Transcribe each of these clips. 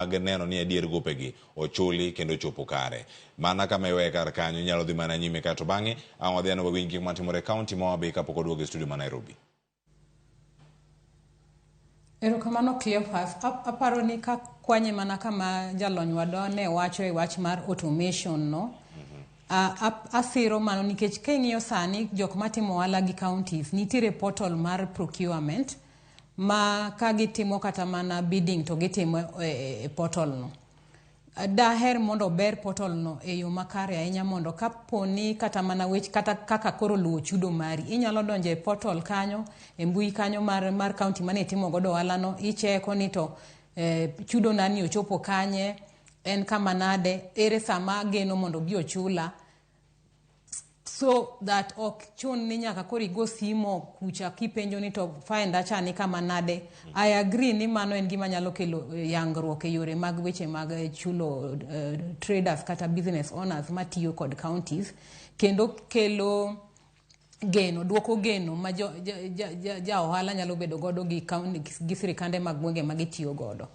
Mag neno ni adier gopegi ochuli kendo ochopo kare. Mana kama iweye kar kanyo, inyalo dhi mana nyime kae to bang'e ang' wadhi ane wawinj gik matimore e kaunti ma Homa Bay kapok oduogo e studio ma Nairobi. Erokamano Cleophas. Aparo ni ka kwanye mana kama jalony wadwa ne wacho e wach mar automation no, asiro mano nikech king'iyo sani jok matimo ohala gi counties nitiere portal mar procurement ma ka gitimo kata mana bidding to gitimo e portal no. Daher mondo ober portal no e yo makare ahinya mondo kaponi kata mana wech kata kaka koro luwo chudo mari inyalo donjo e portal kanyo e mbui kanyo mar county mane itimo godo ohala no icheko ni to chudo nani ochopo kanye en kama nade ere sama ageno mondo obi ochula so that ok chun ni nyaka koro igo simo kucha kipenjo ni to faenda cha ni kama nade. I agree ni mano en gima nyalo kelo yangruok e yore mag weche mag chulo traders kata business owners matiyo kod counties kendo kelo geno duoko geno ma jo, ja, ja, ja, ja ohala nyalo bedo godo gi, gi sirikande mag gwenge ma gitiyo godo.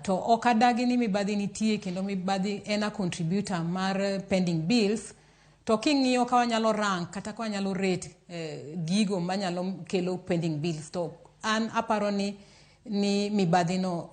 To ok adagi ni mibadhi nitie kendo mibadhi en a contributor mar pending bills. To king'iyo ka wanyalo rank kata ka wanyalo rate gigo manyalo kelo pending bills to an aparo ni mibadhi no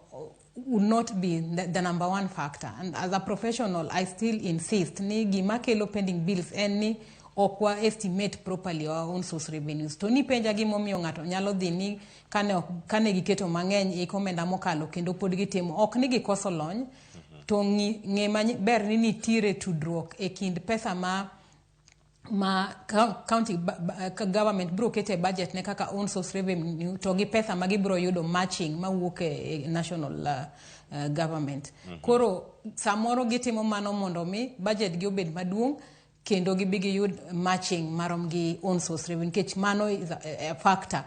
would not be the number one factor. And as a professional, I still insist ni gima kelo pending bills en ni ok wa estimate properly our own source revenues. To nipenja gimomiyo ng'ato nyalo dhi ni kane giketo mang'eny ik omenda mokalo kendo pod gitimo ok ni gikoso lony to ng'e ber ni nitiere tudruok e kind pesa ma county government biro keto e budget ne kaka own source revenue to gi pesa ma gibiro yudo matching mawuok e national government. Koro samoro gitimo mano mondo mi budget gi obed maduong' kendo gibi giyud matching marom gi own source revenue nikech mano is a factor.